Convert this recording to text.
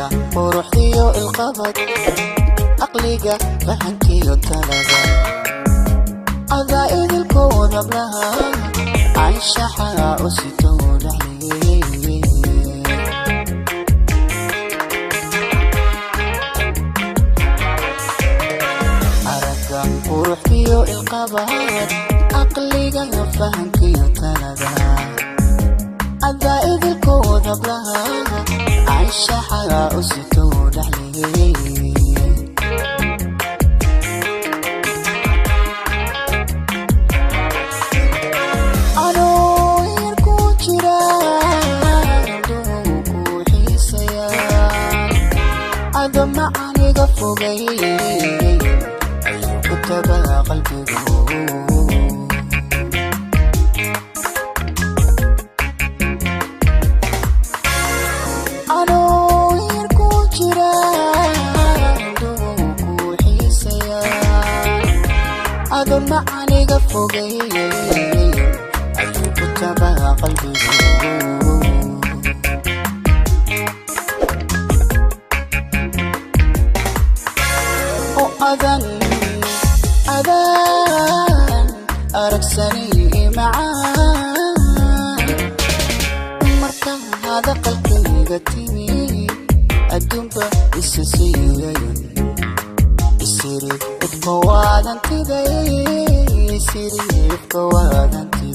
Aragga quruxdiyo ilqabad, aqliga fahankiyo talada, adaa idilkooda blaha anshaxa u sito dhexliye. Aragga quruxdiyo ilqabad, aqliga fahankiyo talada, adaa idilkooda blaha anshaxa u sito dhexliye. Anoo yar ku jira indhuhu ku xiisayaan, ado macaniga fogay ayuu ku tagaa qalbigu. Anoo yar ku jira indhuhu ku xiisayaan, ado macaniga fogay ayuu ku tagaa qalbigu. Oo adan adaan aragsanay macaan, markaan hadaqalkayga timi adduunba isa siiyayan, isiri ifka waadantiday, isiri ifka waadantiday.